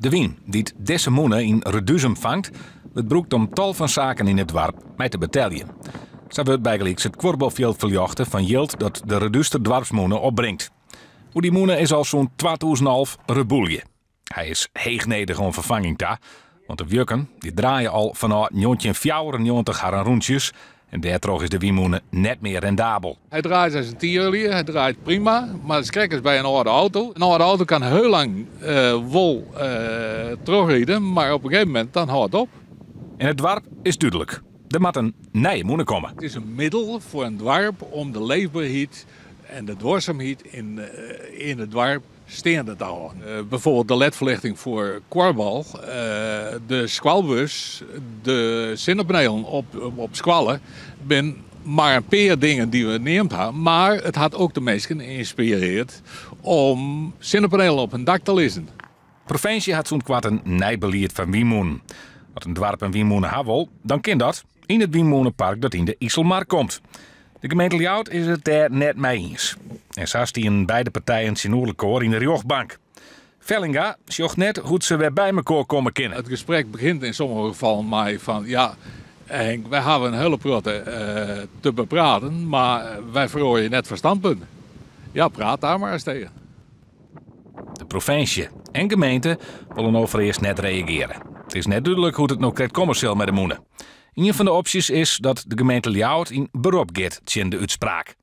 De wyn dy't dizze mûne yn Reduzum fangt, wurdt brûkt om tal fan saken yn it doarp mei te beteljen. Sa wurdt bygelyks it kuorbalfjild ferljochte fan jild dat de Redúster doarpsmûne opbringt. Oer dy mûne is al sûnt 2011 reboelje. Hy is heechnedich oan ferfanging ta, want de wjukken dy draaie al fanôf 1994 harren rûntsjes en dêrtroch is de wynmûne net mear rendabel. Hy draait as in tierlier, hy draait prima, mar it is krekt as by in âlde auto. In âlde auto kan hiel lang wol trochride, mar op in gegeven momint dan hâldt it op. En it doarp is dúdlik, der moat in nije mûne komme. It is in middel foar in doarp om de leefberheid en de duorsumheid yn it doarp steande te hâlden. Bijvoorbeeld de ledferlichting foar kuorbal, de skoalbus, de sinnepanelen op skoalle bin mar in pear dingen dy't we neamd ha. Mar it hat ek de minsken ynspirearre om sinnepanelen op hun dak te lizzen. Provinsje hat sûnt koart in nij belied foar wynmûnen. As in doarp in wynmûne ha wol, dan kin dat yn it wynmûnepark dat yn de Iselmar komt. De gemeente Ljouwert is it dêr net mei iens. En sa stienen beide partijen tsjinoer elkoar yn de rjochtbank. Vellinga sjocht net hoe't se wer by mekoar komme kinne. It gesprek begjint yn sommige gefallen mei fan ja, Henk, wy hawwe in hiele protte te bepraten, mar wy feroarje net fan standpunt. Ja, praat dêr mar ris tegen. De provinsje en gemeente wolle no foarearst net reagearje. It is net dúdlik hoe't it no krekt komme sil mei de mûne. Ien fan de opsjes is dat de gemeente Ljouwert yn berop giet tsjin de útspraak.